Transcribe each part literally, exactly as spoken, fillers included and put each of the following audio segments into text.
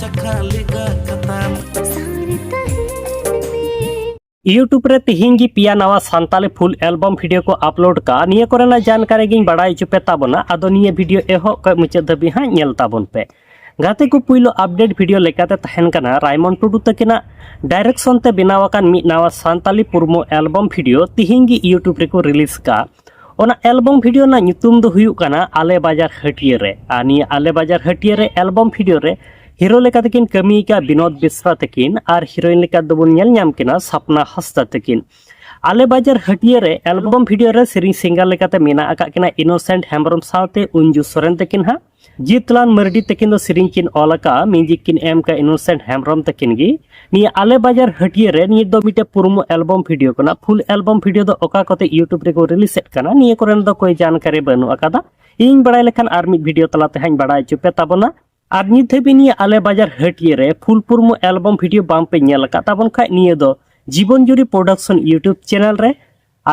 ᱪᱟᱠᱷᱟ ᱞᱮᱜᱟ ᱠᱟᱛᱟᱢ᱾ YouTube ᱨᱮ ᱛᱤᱦᱤᱧ ᱜᱮ ᱯᱮᱭᱟ ᱱᱟᱣᱟ ᱥᱟᱱᱛᱟᱞᱤ ᱯᱷᱩᱞ ᱮᱞᱵᱟᱢ ᱵᱷᱤᱰᱤᱭᱳ ᱠᱚ ᱟᱯᱞᱳᱰ ᱠᱟᱜᱼᱟ᱾ ᱱᱤᱭᱟᱹ ᱠᱚᱨᱮᱱᱟᱜ ᱡᱟᱱᱠᱟᱨᱤ ᱜᱤᱧ ᱵᱟᱲᱟᱭ ᱦᱚᱪᱚ ᱯᱮ ᱛᱟᱵᱚᱱᱟ᱾ ᱟᱫᱚ ᱱᱤᱭᱟᱹ ᱵᱷᱤᱰᱤᱭᱳ ᱮᱦᱚᱵ ᱠᱷᱚᱱ ᱢᱩᱪᱟᱹᱫ ᱫᱷᱟᱹᱵᱤᱡ ᱦᱟᱸᱜ ᱧᱮᱞ ᱛᱟᱵᱚᱱ ᱯᱮ᱾ ᱜᱟᱛᱮ ᱠᱚ, ᱯᱩᱭᱞᱩ ᱟᱯᱰᱮᱴ ᱵᱷᱤᱰᱤᱭᱳ ᱞᱮᱠᱟᱛᱮ ᱛᱟᱦᱮᱱ ᱠᱟᱱᱟ ᱨᱟᱭᱢᱚᱱ ᱴᱩᱰᱩ ᱛᱟᱹᱠᱤᱱᱟᱜ ᱰᱟᱭᱨᱮᱠᱥᱚᱱ ᱛᱮ ᱵᱮᱱᱟᱣ ᱟᱠᱟᱱ ᱢᱤᱫ ᱱᱟᱣᱟ ᱥᱟᱱᱛᱟᱞᱤ ᱯᱩᱨᱢᱩ ᱮᱞᱵᱟᱢ ᱵᱷᱤᱰᱤᱭᱳ ᱛᱤᱦᱤᱧ ᱜᱮ YouTube ᱨᱮᱠᱚ ᱨᱤᱞᱤᱡᱽ ᱠᱟᱜᱼᱟ᱾ ᱚᱱᱟ ᱮᱞᱵᱟᱢ ᱵᱷᱤᱰᱤᱭᱳ ᱨᱮᱱᱟᱜ ᱧᱩᱛᱩᱢ ᱫᱚ ᱦᱩᱭᱩᱜ ᱠᱟᱱᱟ ᱟᱞᱮ ᱵᱟᱡᱟᱨ ᱦᱟᱹᱴᱭᱟᱹ ᱨᱮ᱾ ᱟᱨ ᱱᱤᱭᱟᱹ ᱟᱞᱮ ᱵᱟᱡᱟᱨ ᱦᱟᱹᱴᱭᱟᱹ ᱨᱮ ᱮᱞᱵᱟᱢ ᱵᱷᱤᱰᱤᱭᱳ ᱨᱮ ᱦᱤᱨᱳ ᱞᱮᱠᱟ ᱛᱮᱠᱤᱱ ᱠᱟᱹᱢᱤ ᱟᱠᱟᱫ ᱵᱤᱱᱳᱫ ᱵᱮᱥᱨᱟ ᱛᱟᱹᱠᱤᱱ ᱟᱨ ᱦᱤᱨᱳᱭᱤᱱ ᱞᱮᱠᱟ ᱫᱚᱵᱚᱱ ᱧᱮᱞ ᱧᱟᱢ ᱠᱤᱱᱟ ᱥᱟᱯᱱᱟ ᱦᱟᱸᱥᱫᱟ ᱛᱟᱹᱠᱤᱱ᱾ ᱟᱞᱮ ᱵᱟᱡᱟᱨ ᱦᱟᱹᱴᱭᱟᱹ ᱨᱮ ᱮᱞᱵᱟᱢ ᱵᱷᱤᱰᱤᱭᱳ ᱨᱮ ᱥᱮᱨᱮᱧ ᱥᱤᱝᱜᱟᱨ ᱞᱮᱠᱟᱛᱮ ᱢᱮᱱᱟᱜ ᱟᱠᱟᱫ ᱠᱤᱱᱟ ᱤᱱᱳᱥᱮᱱᱴ ᱦᱮᱢᱵᱨᱚᱢ ᱥᱟᱶᱛᱮ ᱩᱧᱡᱩ ᱥᱚᱨᱮᱱ ᱛᱟᱹᱠᱤᱱ ᱦᱟᱸᱜ᱾ ᱡᱤᱛᱞᱟᱞ ᱢᱟᱨᱰᱤ ᱛᱟᱹᱠᱤᱱ ᱫᱚ ᱥᱮᱨᱮᱧ ᱠᱤᱱ ᱚᱞ ᱟᱠᱟᱫᱼᱟ, ᱢᱤᱣᱡᱤᱠ ᱠᱤᱱ ᱮᱢ ᱟᱠᱟᱫ ᱤᱱᱳᱥᱮᱱᱴ ᱦᱮᱢᱵᱨᱚᱢ ᱛᱟᱹᱠᱤᱱ ᱜᱮ᱾ ᱱᱤᱭᱟᱹ ᱟᱞᱮ ᱵᱟᱡᱟᱨ ᱦᱟᱹᱴᱭᱟᱹ ᱨᱮ ᱱᱤᱭᱟᱹ ᱫᱚ ᱢᱤᱫᱴᱮᱡ ᱯᱩᱨᱢᱩ ᱮᱞᱵᱟᱢ ᱵᱷᱤᱰᱤᱭᱳ ᱠᱟᱱᱟ᱾ ᱯᱷᱩᱞ ᱮᱞᱵᱟᱢ ᱵᱷᱤᱰᱤᱭᱳ ᱫᱚ ᱚᱠᱟ ᱠᱚᱛᱮ YouTube ᱨᱮᱠᱚ ᱨᱤᱞᱤᱡᱽ ᱮᱫ ᱠᱟᱱᱟ, ᱱᱤᱭᱟᱹ ᱠᱚᱨᱮᱱ ᱫᱚ ᱠᱳᱭ ᱡᱟᱱᱠᱟᱨᱤ ᱵᱟᱹᱱᱩᱜ ᱟᱠᱟᱫᱟ᱾ ᱤᱧ ᱵᱟᱲᱟᱭ ᱞᱮᱠᱷᱟᱱ ᱟᱨ ᱢᱤᱫ ᱵᱷᱤᱰᱤᱭᱳ ᱛᱟᱞᱟ ᱛᱮ ᱦᱟᱸᱜ ᱤᱧ ᱵᱟᱲᱟᱭ ᱦᱚᱪᱚ ᱯᱮ ᱛᱟᱵᱚᱱᱟ᱾ ᱟᱨ ᱱᱤᱛ ᱫᱷᱟᱹᱵᱤᱡ ᱱᱤᱭᱟᱹ ᱟᱞᱮ ᱵᱟᱡᱟᱨ ᱦᱟᱹᱴᱭᱟᱹ ᱨᱮ ᱯᱷᱩᱞ ᱯᱩᱨᱢᱩ ᱮᱞᱵᱟᱢ ᱵᱷᱤᱰᱤᱭᱳ ᱵᱟᱝ ᱯᱮ ᱧᱮᱞ ᱟᱠᱟᱫ ᱛᱟᱵᱚᱱ ᱠᱷᱟᱡ, ᱱᱤᱭᱟᱹ ᱫᱚ ᱡᱤᱵᱚᱱ ᱡᱩᱨᱤ ᱯᱨᱚᱰᱟᱠᱥᱚᱱ YouTube ᱪᱮᱱᱮᱞ ᱨᱮ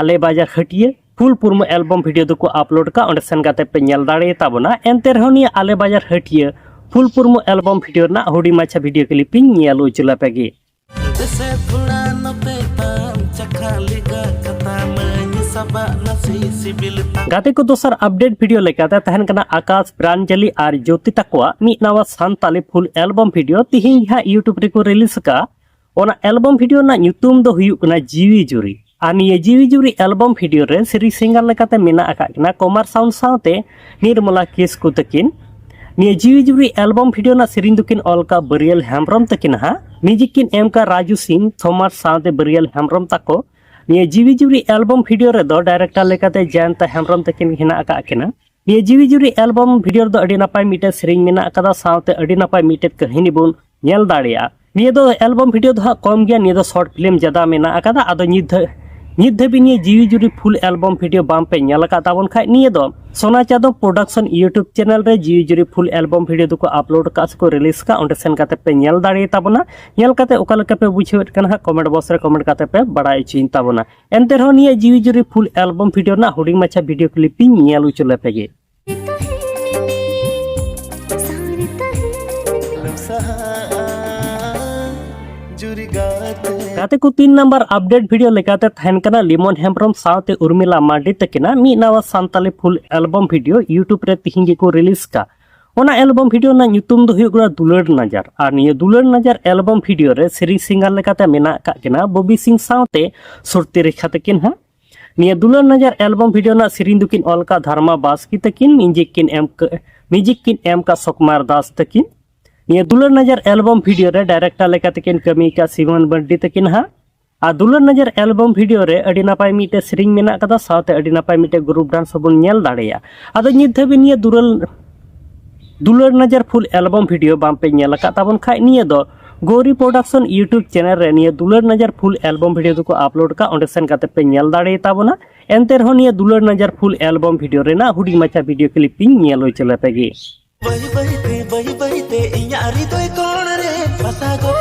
ᱟᱞᱮ ᱵᱟᱡᱟᱨ ᱦᱟᱹᱴᱭᱟᱹ ᱯᱷᱩᱞ ᱯᱩᱨᱢᱩ ᱮᱞᱵᱟᱢ ᱵᱷᱤᱰᱤᱭᱳ ᱫᱚᱠᱚ ᱟᱯᱞᱳᱰ ᱠᱟᱜᱼᱟ, ᱚᱸᱰᱮ ᱥᱮᱱ ᱠᱟᱛᱮ ᱯᱮ ᱧᱮᱞ ᱫᱟᱲᱮ ᱛᱟᱵᱚᱱᱟ᱾ ᱮᱱᱛᱮ ᱨᱮᱦᱚᱸ ᱱᱤᱭᱟᱹ ᱟᱞᱮ ᱵᱟᱡᱟᱨ ᱦᱟᱹᱴᱭᱟᱹ ᱯᱷᱩᱞ ᱯᱩᱨᱢᱩ ᱮᱞᱵᱟᱢ ᱵᱷᱤᱰᱤᱭᱳ ᱨᱮᱱᱟᱜ ᱦᱩᱰᱤᱧ ᱢᱟᱪᱷᱟ ᱵᱷᱤᱰᱤᱭᱳ ᱠᱞᱤᱯ ᱤᱧ ᱧᱮᱞ ᱦᱚᱪᱚ ᱞᱮᱯᱮ ᱜᱮ᱾ ᱫᱮᱥᱮ ᱛᱷᱚᱲᱟ ᱱᱚᱛᱮ ᱛᱟᱢ, ᱪᱟᱠᱷᱟ ᱞᱮᱜᱟ ᱠᱟᱛᱟᱢᱟᱹᱧ, ᱥᱟᱵᱟᱜ ᱱᱟᱥᱮ ᱥᱤᱵᱤᱞ ᱛᱟᱢ᱾ ᱜᱟᱛᱮ ᱠᱚ, ᱫᱚᱥᱟᱨ ᱟᱯᱰᱮᱴ ᱵᱷᱤᱰᱤᱭᱳ ᱞᱮᱠᱟᱛᱮ ᱛᱟᱦᱮᱱ ᱠᱟᱱᱟ ᱟᱠᱟᱥ, ᱯᱨᱟᱧᱡᱟᱞᱤ ᱟᱨ ᱡᱳᱛᱤ ᱛᱟᱠᱚᱣᱟᱜ ᱢᱤᱫ ᱱᱟᱣᱟ ᱥᱟᱱᱛᱟᱞᱤ ᱯᱷᱩᱞ ᱮᱞᱵᱟᱢ ᱵᱷᱤᱰᱤᱭᱳ ᱛᱤᱦᱤᱧ ᱜᱮ ᱦᱟᱸᱜ YouTube ᱨᱮᱠᱚ ᱨᱤᱞᱤᱡᱽ ᱟᱠᱟᱫᱼᱟ᱾ ᱚᱱᱟ ᱮᱞᱵᱟᱢ ᱵᱷᱤᱰᱤᱭᱳ ᱨᱮᱱᱟᱜ ᱧᱩᱛᱩᱢ ᱫᱚ ᱦᱩᱭᱩᱜ ᱠᱟᱱᱟ ᱡᱤᱣᱤ ᱡᱩᱨᱤ᱾ ᱟᱨ ᱱᱤᱭᱟᱹ ᱡᱤᱣᱤ ᱡᱩᱨᱤ ᱮᱞᱵᱟᱢ ᱵᱷᱤᱰᱤᱭᱳ ᱨᱮ ᱥᱮᱨᱮᱧ ᱥᱤᱝᱜᱟᱨ ᱞᱮᱠᱟᱛᱮ ᱢᱮᱱᱟᱜ ᱟᱠᱟᱫ ᱠᱤᱱᱟ ᱠᱚᱢᱟᱨ ᱥᱟᱣᱩᱱᱰ ᱥᱟᱶᱛᱮ ᱱᱤᱨᱢᱚᱞᱟ ᱠᱤᱥᱠᱩ ᱛᱟᱹᱠᱤᱱ᱾ ᱱᱤᱭᱟᱹ ᱡᱤᱣᱤ ᱡᱩᱨᱤ ᱮᱞᱵᱟᱢ ᱵᱷᱤᱰᱤᱭᱳ ᱨᱮᱱᱟᱜ ᱥᱮᱨᱮᱧ ᱫᱚᱠᱤᱱ ᱚᱞ ᱠᱟᱜ ᱵᱟᱹᱨᱤᱭᱟᱹᱞ ᱦᱮᱢᱵᱨᱚᱢ ᱛᱟᱹᱠᱤᱱ ᱦᱟᱸᱜ᱾ ᱢᱤᱣᱡᱤᱠ ᱠᱤᱱ ᱮᱢ ᱠᱟᱜ ᱨᱟᱡᱩ ᱥᱤᱝ ᱛᱷᱚᱢᱟᱥ ᱥᱟᱶᱛᱮ ᱵᱟᱹᱨᱤᱭᱟᱹᱞ ᱦᱮᱢᱵᱨᱚᱢ ᱛᱟᱠᱚ᱾ ᱱᱤᱭᱟᱹ ᱡᱤᱣᱤ ᱡᱩᱨᱤ ᱮᱞᱵᱟᱢ ᱵᱷᱤᱰᱤᱭᱳ ᱨᱮᱫᱚ ᱰᱟᱭᱨᱮᱠᱴᱚᱨ ᱞᱮᱠᱟᱛᱮ ᱡᱚᱭᱚᱱᱛᱟ ᱦᱮᱢᱵᱨᱚᱢ ᱛᱟᱹᱠᱤᱱ ᱦᱮᱱᱟᱜ ᱟᱠᱟᱫ ᱠᱤᱱᱟ᱾ ᱱᱤᱭᱟᱹ ᱡᱤᱣᱤ ᱡᱩᱨᱤ ᱮᱞᱵᱟᱢ ᱵᱷᱤᱰᱤᱭᱳ ᱨᱮᱫᱚ ᱟᱹᱰᱤ ᱱᱟᱯᱟᱭ ᱢᱤᱫᱴᱮᱡ ᱥᱮᱨᱮᱧ ᱢᱮᱱᱟᱜ ᱟᱠᱟᱫᱟ, ᱥᱟᱶᱛᱮ ᱟᱹᱰᱤ ᱱᱟᱯᱟᱭ ᱢᱤᱫᱴᱮᱡ ᱠᱟᱹᱦᱱᱤ ᱵᱚᱱ ᱧᱮᱞ ᱫᱟᱲᱮᱭᱟᱜᱼᱟ᱾ ᱱᱤᱭᱟᱹ ᱫᱚ ᱮᱞᱵᱟᱢ ᱵᱷᱤᱰᱤᱭᱳ ᱫᱚ ᱦᱟᱸᱜ ᱠᱚᱢ ᱜᱮᱭᱟ, ᱱᱤᱭᱟᱹ ᱫᱚ ᱥᱚᱨᱴ ᱯᱷᱤᱞᱢ ᱡᱟᱫᱟ ᱢᱮᱱᱟᱜ ᱟᱠᱟᱫᱟ᱾ ᱟᱫᱚ ᱱᱤᱛ ᱫᱷᱟᱹ-, ᱱᱤᱛ ᱫᱷᱟᱹᱵᱤᱡ ᱱᱤᱭᱟᱹ ᱡᱤᱣᱤ ᱡᱩᱨᱤ ᱯᱷᱩᱞ ᱮᱞᱵᱟᱢ ᱵᱷᱤᱰᱤᱭᱳ ᱵᱟᱝ ᱯᱮ ᱧᱮᱞ ᱟᱠᱟᱫ ᱛᱟᱵᱚᱱ ᱠᱷᱟᱡ, ᱱᱤᱭᱟᱹ ᱫᱚ ᱥᱳᱱᱟ ᱪᱟᱸᱫᱚ ᱯᱨᱚᱰᱟᱠᱥᱚᱱ YouTube ᱪᱮᱱᱮᱞ ᱨᱮ ᱡᱤᱣᱤ ᱡᱩᱨᱤ ᱯᱷᱩᱞ ᱮᱞᱵᱟᱢ ᱵᱷᱤᱰᱤᱭᱳ ᱫᱚᱠᱚ ᱟᱯᱞᱳᱰ ᱟᱠᱟᱫ ᱥᱮᱠᱚ ᱨᱤᱞᱤᱡᱽ ᱟᱠᱟᱫ, ᱚᱸᱰᱮ ᱥᱮᱱ ᱠᱟᱛᱮ ᱯᱮ ᱧᱮᱞ ᱫᱟᱲᱮᱭᱟᱛᱟ ᱵᱚᱱᱟ᱾ ᱧᱮᱞ ᱠᱟᱛᱮ ᱚᱠᱟ ᱞᱮᱠᱟ ᱯᱮ ᱵᱩᱡᱷᱟᱹᱣᱮᱫ ᱠᱟᱱᱟ ᱦᱟᱸᱜ, ᱠᱚᱢᱮᱱᱴ ᱵᱚᱠᱥ ᱨᱮ ᱠᱚᱢᱮᱱᱴ ᱠᱟᱛᱮ ᱯᱮ ᱵᱟᱲᱟᱭ ᱦᱚᱪᱚᱧ ᱛᱟᱵᱚᱱᱟ᱾ ᱮᱱᱛᱮ ᱨᱮᱦᱚᱸ ᱱᱤᱭᱟᱹ ᱡᱤᱣᱤ ᱡᱩᱨᱤ ᱯᱷᱩᱞ ᱮᱞᱵᱟᱢ ᱵᱷᱤᱰᱤᱭᱳ ᱨᱮᱱᱟᱜ ᱦᱩᱰᱤᱧ ᱢᱟᱪᱷᱟ ᱵᱷᱤᱰᱤᱭᱳ ᱠᱞᱤᱯ ᱤᱧ ᱧᱮᱞ ᱦᱚᱪᱚ ᱞᱮᱯᱮ ᱜᱮ᱾ ᱜᱟᱛᱮ ᱠᱚ, ᱛᱤᱱ ᱱᱟᱢᱵᱟᱨ ᱟᱯᱰᱮᱴ ᱵᱷᱤᱰᱤᱭᱳ ᱞᱮᱠᱟᱛᱮ ᱛᱟᱦᱮᱱ ᱠᱟᱱᱟ ᱞᱤᱢᱚᱱ ᱦᱮᱢᱵᱨᱚᱢ ᱥᱟᱶᱛᱮ ᱩᱨᱢᱤᱞᱟ ᱢᱟᱨᱰᱤ ᱛᱟᱹᱠᱤᱱᱟᱜ ᱢᱤᱫ ᱱᱟᱣᱟ ᱥᱟᱱᱛᱟᱞᱤ ᱯᱷᱩᱞ ᱮᱞᱵᱚᱢ ᱵᱷᱤᱰᱤᱭᱳ YouTube ᱨᱮ ᱛᱤᱦᱤᱧ ᱜᱮᱠᱚ ᱨᱤᱞᱤᱡᱽ ᱠᱟᱜ᱾ ᱚᱱᱟ ᱮᱞᱵᱚᱢ ᱵᱷᱤᱰᱤᱭᱳ ᱨᱮᱱᱟᱜ ᱧᱩᱛᱩᱢ ᱫᱚ ᱦᱩᱭᱩᱜ ᱠᱟᱱᱟ ᱫᱩᱞᱟᱹᱲ ᱱᱟᱡᱟᱨ᱾ ᱟᱨ ᱱᱤᱭᱟᱹ ᱫᱩᱞᱟᱹᱲ ᱱᱟᱡᱟᱨ ᱮᱞᱵᱚᱢ ᱵᱷᱤᱰᱤᱭᱳ ᱨᱮ ᱥᱮᱨᱮᱧ ᱥᱤᱝᱜᱟᱨ ᱞᱮᱠᱟᱛᱮ ᱢᱮᱱᱟᱜ ᱟᱠᱟᱫ ᱠᱤᱱᱟ ᱵᱚᱵᱤ ᱥᱤᱝ ᱥᱟᱶᱛᱮ ᱥᱨᱩᱛᱤ ᱨᱮᱠᱷᱟ ᱛᱟᱹᱠᱤᱱ ᱦᱟᱸᱜ᱾ ᱱᱤᱭᱟᱹ ᱫᱩᱞᱟᱹᱲ ᱱᱟᱡᱟᱨ ᱮᱞᱵᱚᱢ ᱵᱷᱤᱰᱤᱭᱳ ᱨᱮᱱᱟᱜ ᱥᱮᱨᱮᱧ ᱫᱚᱠᱤᱱ ᱚᱞ ᱠᱟᱜ ᱫᱷᱟᱨᱢᱟ ᱵᱟᱥᱠᱮ ᱛᱟᱹᱠᱤᱱ, ᱢᱤᱣᱡᱤᱠ ᱠᱤᱱ ᱮᱢ ᱠᱟᱜ, ᱢᱤᱣᱡᱤᱠ ᱠᱤᱱ ᱮᱢ ᱠᱟᱜ ᱥᱚᱠᱢᱟᱨ ᱫᱟᱥ ᱛᱟᱹᱠᱤᱱ᱾ ᱱᱤᱭᱟᱹ ᱫᱩᱞᱟᱹᱲ ᱱᱟᱡᱟᱨ ᱮᱞᱵᱚᱢ ᱵᱷᱤᱰᱤᱭᱳ ᱨᱮ ᱰᱟᱭᱨᱮᱠᱴᱚᱨ ᱞᱮᱠᱟᱛᱮ ᱠᱤᱱ ᱠᱟᱹᱢᱤ ᱟᱠᱟᱫ ᱥᱤᱢᱚᱱ ᱢᱟᱨᱰᱤ ᱛᱟᱹᱠᱤᱱ ᱦᱟᱸᱜ᱾ ᱟᱨ ᱫᱩᱞᱟᱹᱲ ᱱᱟᱡᱟᱨ ᱮᱞᱵᱚᱢ ᱵᱷᱤᱰᱤᱭᱳ ᱨᱮ ᱟᱹᱰᱤ ᱱᱟᱯᱟᱭ ᱢᱤᱫᱴᱮᱡ ᱥᱮᱨᱮᱧ ᱢᱮᱱᱟᱜ ᱠᱟᱫᱟ, ᱥᱟᱶᱛᱮ ᱟᱹᱰᱤ ᱱᱟᱯᱟᱭ ᱢᱤᱫᱴᱮᱡ ᱜᱨᱩᱯ ᱰᱟᱱᱥ ᱦᱚᱸᱵᱚᱱ ᱧᱮᱞ ᱫᱟᱲᱮᱭᱟᱜᱼᱟ᱾ ᱟᱫᱚ ᱱᱤᱛ ᱫᱷᱟᱹᱵᱤᱡ ᱱᱤᱭᱟᱹ ᱫᱩᱞᱟᱹᱲ, ᱫᱩᱞᱟᱹᱲ ᱱᱟᱡᱟᱨ ᱯᱷᱩᱞ ᱮᱞᱵᱚᱢ ᱵᱷᱤᱰᱤᱭᱳ ᱵᱟᱝ ᱯᱮ ᱧᱮᱞ ᱟᱠᱟᱫ ᱛᱟᱵᱚᱱ ᱠᱷᱟᱡ, ᱱᱤᱭᱟᱹ ᱫᱚ ᱜᱳᱨᱤ ᱯᱨᱚᱰᱟᱠᱥᱚᱱ YouTube ᱪᱮᱱᱮᱞ ᱨᱮ ᱱᱤᱭᱟᱹ ᱫᱩᱞᱟᱹᱲ ᱱᱟᱡᱟᱨ ᱯᱷᱩᱞ ᱮᱞᱵᱚᱢ ᱵᱷᱤᱰᱤᱭᱳ ᱫᱚᱠᱚ ᱟᱯᱞᱳᱰ ᱠᱟᱜ, ᱚᱸᱰᱮ ᱥᱮᱱ ᱠᱟᱛᱮ ᱯᱮ ᱧᱮᱞ ᱫᱟᱲᱮᱭᱟᱛᱟ ᱵᱚᱱᱟ᱾ ᱮᱱᱛᱮ ᱨᱮᱦᱚᱸ ᱱᱤᱭᱟᱹ ᱫᱩᱞᱟᱹᱲ ᱱᱟᱡᱟᱨ ᱯᱷᱩᱞ ᱮᱞᱵᱚᱢ ᱵᱷᱤᱰᱤᱭᱳ ᱨᱮᱱᱟᱜ ᱦᱩᱰᱤᱧ ᱢᱟᱪᱷᱟ ᱵᱷᱤᱰᱤᱭᱳ ᱠᱞᱤᱯ ᱤᱧ ᱧᱮᱞ ᱦᱚᱪᱚ ᱞᱮᱯᱮ ᱜᱮ᱾ ᱵᱟᱹᱭ ᱵᱟᱹᱭ ᱛᱮ, ᱵᱟᱹᱭ ᱵᱟᱹᱭ ᱛᱮ ᱤᱧᱟᱜ ᱦᱨᱤᱫᱚᱭ ᱠᱚᱬ ᱨᱮ ᱵᱟᱥᱟ ᱜᱚᱫ᱾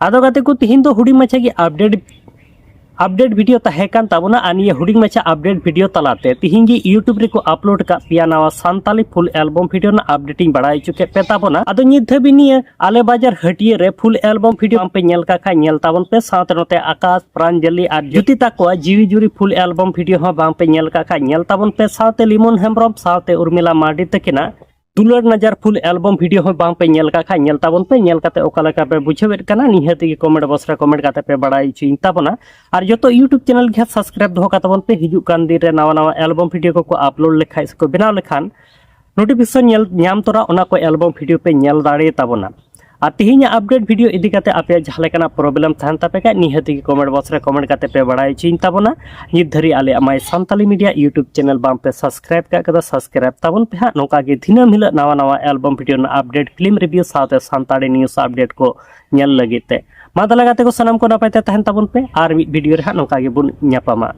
ᱟᱫᱚ ᱜᱟᱛᱮ ᱠᱚ, ᱛᱤᱦᱤᱧ ᱫᱚ ᱦᱩᱰᱤᱧ ᱢᱟᱪᱷᱟ ᱜᱮ ᱟᱯᱰᱮᱴ, ᱟᱯᱰᱮᱴ ᱵᱷᱤᱰᱤᱭᱳ ᱛᱟᱦᱮᱸ ᱠᱟᱱ ᱛᱟᱵᱚᱱᱟ᱾ ᱟᱨ ᱱᱤᱭᱟᱹ ᱦᱩᱰᱤᱧ ᱢᱟᱪᱷᱟ ᱟᱯᱰᱮᱴ ᱵᱷᱤᱰᱤᱭᱳ ᱛᱟᱞᱟᱛᱮ ᱛᱤᱦᱤᱧ ᱜᱮ YouTube ᱨᱮᱠᱚ ᱟᱯᱞᱳᱰ ᱠᱟᱜ ᱯᱮᱭᱟ ᱱᱟᱣᱟ ᱥᱟᱱᱛᱟᱞᱤ ᱯᱷᱩᱞ ᱮᱞᱵᱚᱢ ᱵᱷᱤᱰᱤᱭᱳ ᱨᱮᱱᱟᱜ ᱟᱯᱰᱮᱴ ᱤᱧ ᱵᱟᱲᱟᱭ ᱦᱚᱪᱚ ᱠᱮᱫ ᱯᱮ ᱛᱟᱵᱚᱱᱟ᱾ ᱟᱫᱚ ᱱᱤᱛ ᱫᱷᱟᱹᱵᱤᱡ ᱱᱤᱭᱟᱹ ᱟᱞᱮ ᱵᱟᱡᱟᱨ ᱦᱟᱹᱴᱤᱭᱟᱹ ᱨᱮ ᱯᱷᱩᱞ ᱮᱞᱵᱚᱢ ᱵᱷᱤᱰᱤᱭᱳ ᱵᱟᱝ ᱯᱮ ᱧᱮᱞ ᱠᱟᱜ ᱠᱷᱟᱡ, ᱧᱮᱞ ᱛᱟᱵᱚᱱ ᱯᱮ᱾ ᱥᱟᱶᱛᱮ ᱱᱚᱛᱮ ᱟᱠᱟᱥ, ᱯᱨᱟᱧᱡᱟᱞᱤ ᱟᱨ ᱡᱩᱛᱤ ᱛᱟᱠᱚᱣᱟ ᱡᱤᱣᱤ ᱡᱩᱨᱤ ᱯᱷᱩᱞ ᱮᱞᱵᱚᱢ ᱵᱷᱤᱰᱤᱭᱳ ᱦᱚᱸ ᱵᱟᱝ ᱯᱮ ᱧᱮᱞ ᱠᱟᱜ ᱠᱷᱟᱡ, ᱧᱮᱞ ᱛᱟᱵᱚᱱ ᱯᱮ᱾ ᱥᱟᱶᱛᱮ ᱞᱤᱢᱚᱱ ᱦᱮᱢᱵᱨᱚᱢ ᱥᱟᱶᱛᱮ ᱩᱨᱢᱤᱞᱟ ᱢᱟᱨᱰᱤ ᱛᱟᱹᱠᱤᱱᱟᱜ ᱫᱩᱞᱟᱹᱲ ᱱᱟᱡᱟᱨ ᱯᱷᱩᱞ ᱮᱞᱵᱚᱢ ᱵᱷᱤᱰᱤᱭᱳ ᱦᱚᱸ ᱵᱟᱝ ᱯᱮ ᱧᱮᱞ ᱠᱟᱜ ᱠᱷᱟᱡ, ᱧᱮᱞ ᱛᱟᱵᱚᱱ ᱯᱮ᱾ ᱧᱮᱞ ᱠᱟᱛᱮ ᱚᱠᱟ ᱞᱮᱠᱟ ᱯᱮ ᱵᱩᱡᱷᱟᱹᱣᱮᱫ ᱠᱟᱱᱟ, ᱱᱤᱦᱟᱹᱛ ᱜᱮ ᱠᱚᱢᱮᱱᱴ ᱵᱚᱠᱥ ᱨᱮ ᱠᱚᱢᱮᱱᱴ ᱠᱟᱛᱮ ᱯᱮ ᱵᱟᱲᱟᱭ ᱦᱚᱪᱚᱧ ᱛᱟᱵᱚᱱᱟ᱾ ᱟᱨ ᱡᱚᱛᱚ YouTube ᱪᱮᱱᱮᱞ ᱜᱮ ᱦᱟᱸᱜ ᱥᱟᱵᱥᱠᱨᱟᱭᱤᱵ ᱫᱚᱦᱚ ᱠᱟᱛᱟᱵᱚᱱ ᱯᱮ, ᱦᱤᱡᱩᱜ ᱠᱟᱱ ᱫᱤᱱ ᱨᱮ ᱱᱟᱣᱟ ᱱᱟᱣᱟ ᱮᱞᱵᱚᱢ ᱵᱷᱤᱰᱤᱭᱳ ᱠᱚᱠᱚ ᱟᱯᱞᱳᱰ ᱞᱮᱠᱷᱟᱡ ᱥᱮᱠᱚ ᱵᱮᱱᱟᱣ ᱞᱮᱠᱷᱟᱱ ᱱᱳᱴᱤᱯᱷᱤᱠᱮᱥᱚᱱ ᱧᱮᱞ ᱧᱟᱢ ᱛᱚᱨᱟ ᱚᱱᱟ ᱠᱚ ᱮᱞᱵᱚᱢ ᱵᱷᱤᱰᱤᱭᱳ ᱯᱮ ᱧᱮᱞ ᱫᱟᱲᱮ ᱛᱟᱵᱚᱱᱟ᱾ ᱟᱨ ᱛᱤᱦᱤᱧᱟᱜ ᱟᱯᱰᱮᱴ ᱵᱷᱤᱰᱤᱭᱳ ᱤᱫᱤ ᱠᱟᱛᱮ ᱟᱯᱮᱭᱟᱜ ᱡᱟᱦᱟᱸ ᱞᱮᱠᱟᱱᱟᱜ ᱯᱨᱚᱵᱞᱮᱢ ᱛᱟᱦᱮᱱ ᱛᱟᱯᱮ ᱠᱷᱟᱡ, ᱱᱤᱦᱟᱹᱛ ᱜᱮ ᱠᱚᱢᱮᱱᱴ ᱵᱚᱠᱥ ᱨᱮ ᱠᱚᱢᱮᱱᱴ ᱠᱟᱛᱮ ᱯᱮ ᱵᱟᱲᱟᱭ ᱦᱚᱪᱚᱧ ᱛᱟᱵᱚᱱᱟ᱾ ᱱᱤᱛ ᱫᱷᱟᱹᱨᱤᱡ ᱟᱞᱮᱭᱟᱜ ᱢᱟᱭ ᱥᱟᱱᱛᱟᱞᱤ ᱢᱤᱰᱤᱭᱟ YouTube ᱪᱮᱱᱮᱞ ᱵᱟᱝ ᱯᱮ ᱥᱟᱵᱥᱠᱨᱟᱭᱤᱵ ᱠᱟᱜ ᱠᱟᱫᱟ, ᱥᱟᱵᱥᱠᱨᱟᱭᱤᱵ ᱛᱟᱵᱚᱱ ᱯᱮ ᱦᱟᱸᱜ᱾ ᱱᱚᱝᱠᱟ ᱜᱮ ᱫᱤᱱᱟᱹᱢ ᱦᱤᱞᱳᱜ ᱱᱟᱣᱟ ᱱᱟᱣᱟ ᱮᱞᱵᱚᱢ ᱵᱷᱤᱰᱤᱭᱳ ᱨᱮᱱᱟᱜ ᱟᱯᱰᱮᱴ, ᱯᱷᱤᱞᱢ ᱨᱤᱵᱷᱤᱭᱩ ᱥᱟᱶᱛᱮ ᱥᱟᱱᱛᱟᱲᱤ ᱱᱤᱭᱩᱡᱽ ᱟᱯᱰᱮᱴ ᱠᱚ ᱧᱮᱞ ᱞᱟᱹᱜᱤᱫ ᱛᱮ᱾ ᱢᱟ ᱛᱟᱦᱞᱮ ᱜᱟᱛᱮ ᱠᱚ, ᱥᱟᱱᱟᱢ ᱠᱚ ᱱᱟᱯᱟᱭ ᱛᱮ ᱛᱟᱦᱮᱱ ᱛᱟᱵᱚᱱ ᱯᱮ, ᱟᱨ ᱢᱤᱫ ᱵᱷᱤᱰᱤᱭᱳ ᱨᱮ ᱦᱟᱸᱜ ᱱᱚᱝᱠᱟ ᱜᱮᱵᱚᱱ ᱧᱟᱯᱟᱢᱟ᱾